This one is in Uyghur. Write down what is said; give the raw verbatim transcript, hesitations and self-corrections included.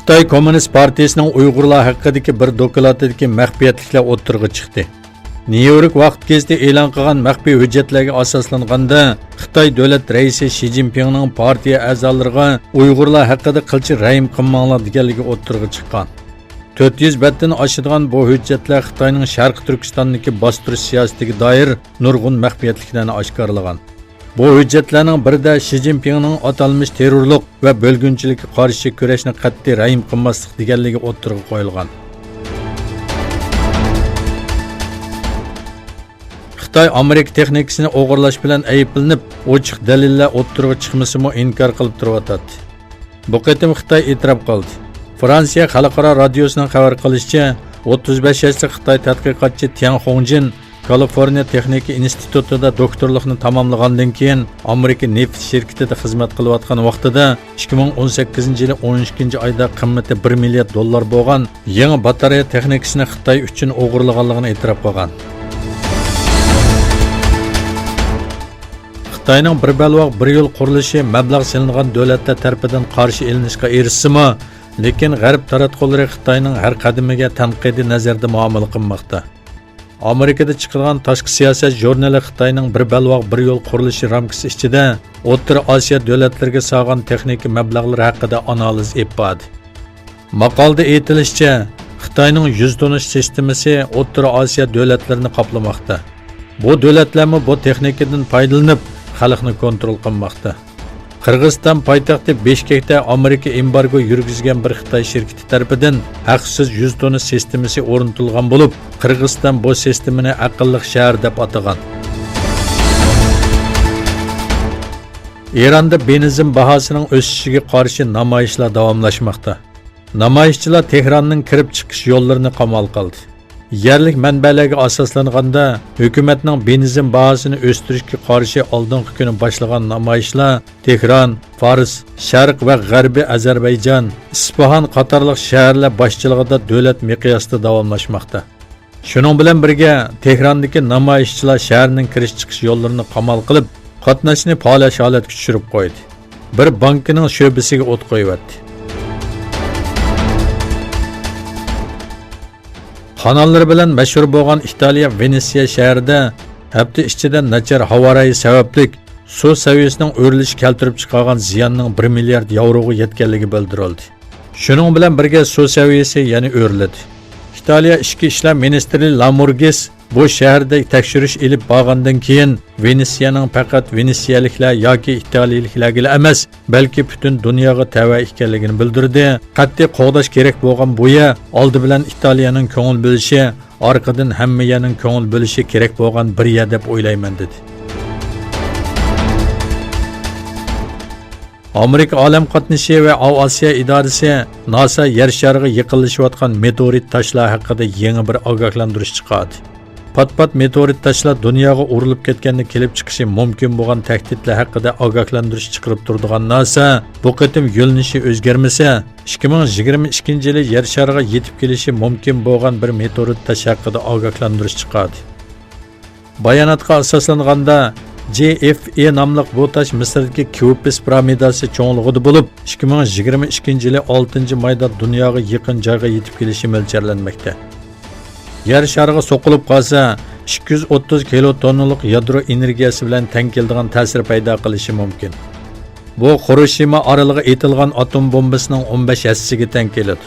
خىتاي كوممۇنىست پارتىيىسىنىڭ ئۇيغۇرلار ھەققىدىكى بىر دوكلاتىدىكى مەخپىيەتلىكلەر ئوتتۇرىغا چىقتى. نيۇ يورك ۋاقىت گېزىتى ئېلان قىلغان مەخپىي ھۆججەتلەرگە ئاساسلانغاندا، خىتاي دۆلەت رەئىسى شى جىنپىڭنىڭ پارتىيە ئەزالىرىغا ئۇيغۇرلار ھەققىدە قىلچە رەھىم قىلماڭلار دېگەنلىكى ئوتتۇرىغا چىققان. تۆت يۈز بەتتىن ئاشىدىغان بۇ ھۆججەتلەر خىتاينىڭ شەرقىي تۈركىستاندىكى باستۇرۇش سىياسىتىگە دائىر نۇرغۇن مەخپىيەتلىكلەرنى ئاشكارىلىغان. بۇ ھۆججەتلەرنىڭ بىرىدە شى جىنپىڭنىڭ ئاتالمىش تېررورلۇق ۋە بۆلگۈنچىلىككە قارشى كۈرەشنى قەتئىي رەھىم قىلماسلىق دېگەنلىكى ئوتتۇرىغا قويۇلغان. خىتاي ئامېرىكا تېخنىكىسىنى ئوغرىلاش بىلەن ئەيىبلىنىپ، ئوچۇق دەلىللەر ئوتتۇرىغا چىقمىسىمۇ، ئىنكار قىلىپ تۇرۇۋاتاتتى. بۇ قېتىم خىتاي ئېتىراپ قىلدى. فرانسىيە خەلقئارا رادىيوسىنىڭ خەۋەر قىلىشىچە، ئوتتۇز بەش ياشلىق خىتاي تەتقىقاتچى تياڭ خۇڭجىن كالىفورنىيە تېخنىكا ئىنستىتۇتىدا دوكتورلۇقنى تاماملىغاندىن كېيىن، ئامېرىكا نېفىت شىركىتىدە خىزمەت قىلىۋاتقان ۋاقتىدا، ئىككى مىڭ ئون سەككىزىنچى يىلى ئون ئىككىنچى ئايدا قىممىتى بىر مىليارد دوللار بولغان يېڭى باتارېيە تېخنىكىسىنى خىتاي ئۈچۈن ئوغرىلىغانلىقىنى ئېتىراپ قىلغان. خىتاينىڭ بىر بەلباغ، بىر يول قۇرۇلۇشى مەبلەغ سېلىنغان دۆلەتلەر تەرىپىدىن قارشى ئېلىنىشقا ئېرىشسىمۇ، لېكىن غەرب تاراتقۇلىرى خىتاينىڭ ھەر قەدىمىگە تەنقىدىي نەزەردە مۇئامىلە قىلماقتا. ئامېرىكىدا چىقىدىغان تاشقى سىياسەت ژۇرنىلى خىتاينىڭ بىر بەلباغ، بىر يول قۇرۇلۇشى رامكىسى ئىچىدە ئوتتۇرا ئاسىيا دۆلەتلىرىگە سالغان تېخنىكا مەبلەغلىرى ھەققىدە ئانالىز ئېلىپ باردى. ماقالىدە ئېيتىلىشىچە، خىتاينىڭ يۈز تونۇش سىستېمىسى ئوتتۇرا ئاسىيا دۆلەتلىرىنى قاپلىماقتا. بۇ دۆلەتلەرمۇ بۇ تېخنىكىدىن پايدىلىنىپ، خەلقنى كونترول قىلماقتا. قىرغىزىستان پايتەختى بىشكەكتە ئامېرىكا ئېمبارگو يۈرگۈزگەن بىر خىتاي شىركىتى تەرىپىدىن ھەقسىز يۈز تونۇش سىستېمىسى ئورنىتىلغان بولۇپ، قىرغىزىستان بۇ سىستېمىنى ئەقىللىق شەھەر دەپ ئاتىغان. ئىراندا بېنزىن باھاسىنىڭ ئۆسۈشىگە قارشى نامايىشلار داۋاملاشماقتا. نامايىشچىلار تېھراننىڭ كىرىپ چىقىش يوللىرىنى قامال قىلدى. يەرلىك مەنبەلەرگە ئاساسلانغاندا، ھۆكۈمەتنىڭ بېنزىن باھاسىنى ئۆستۈرۈشكە قارشى ئالدىنقى كۈنى باشلىغان نامايىشلار تېھران، فارس، شەرق ۋە غەربىي ئەزەربەيجان، ئىسپاھان قاتارلىق شەھەرلەر باشچىلىقىدا دۆلەت مىقياسىدا داۋاملاشماقتا. شۇنىڭ بىلەن بىرگە، تېھراندىكى نامايىشچىلار شەھەرنىڭ كىرىش-چىقىش يوللىرىنى قامال قىلىپ، قاتناشنى پالەچ ھالەتكە چۈشۈرۈپ قويدى. بىر بانكىنىڭ شۆبىسىگە ئوت قويۇۋەتتى. قاناللىرى بىلەن مەشھۇر بولغان ئىتالىيە ۋېنېتسىيە شەھىرىدە ھەپتە ئىچىدە ناچار ھاۋا رايى سەۋەبلىك سۇ سەۋىيەسىنىڭ ئۆرلىشى كەلتۈرۈپ چىقارغان زىياننىڭ بىر مىليارد ياۋروغا يەتكەنلىكى بىلدۈرۈلدى. شۇنىڭ بىلەن بىرگە سۇ سەۋىيەسى يەنە ئۆرلىدى. ئىتالىيە ئىچكى ئىشلار مىنىستىرى لامورگىس بۇ شەھەردە تەكشۈرۈش ئېلىپ بارغاندىن كېيىن، ۋېنېتسىيەنىڭ پەقەت ۋېنېتسىيەلىكلەر ياكى ئىتالىيىلىكلەرگىلا ئەمەس، بەلكى پۈتۈن دۇنياغا تەۋە ئىكەنلىكىنى بىلدۈردى. قەتئىي قوغداش كېرەك بولغان بۇ يەر ئالدى بىلەن ئىتالىيەنىڭ كۆڭۈل بۆلۈشى، ئارقىدىن ھەممە يەرنىڭ كۆڭۈل بۆلۈشى كېرەك بولغان بىر يەر دەپ ئويلايمەن، دېدى. ئامېرىكا ئالەم قاتنىشى ۋە ئاۋىئاتسىيە ئىدارىسى، ناسا، يەر شارىغا يېقىنلىشىۋاتقان مېتېئورىت تاشلار ھەققىدە يېڭى بىر ئاگاھلاندۇرۇش چىقاردى. پات-پات مېتېئورىت تاشلار دۇنياغا ئۇرۇلۇپ كەتكەندە كېلىپ چىقىشى مۇمكىن بولغان تەھدىتلەر ھەققىدە ئاگاھلاندۇرۇش چىقىرىپ تۇرىدىغان ناسا بۇ قېتىم يۆنىلىشى ئۆزگەرمىسە، ئىككى مىڭ يىگىرمە ئىككىنچى يىلى يەر شارىغا يېتىپ كېلىشى مۇمكىن بولغان بىر مېتېئورىت تاش ھەققىدە ئاگاھلاندۇرۇش چىقاردى. باياناتقا ئاساسلانغاندا، جې ئېف ئې ناملىق بۇ تاش مىسىردىكى كېئوپىس پىرامىداسى چوڭلۇقىدا بولۇپ، ئىككى مىڭ يىگىرمە ئىككىنچى يىلى ئالتىنچى مايدا دۇنياغا يېقىن جايغا يېتىپ كېلىشى مۆلچەرلەنمەكتە. يەر شارىغا سوقۇلۇپ قالسا، ئىككى يۈز ئوتتۇز كىلو توننىلىق يادرو ئېنېرگىيەسى بىلەن تەڭ كېلىدىغان تەسىر پەيدا قىلىشى مۇمكىن. بۇ خىروشىما ئارىلىغا ئېتىلغان ئاتوم بومبىسىنىڭ ئون بەش ھەسسىسىگە تەڭ كېلىدۇ.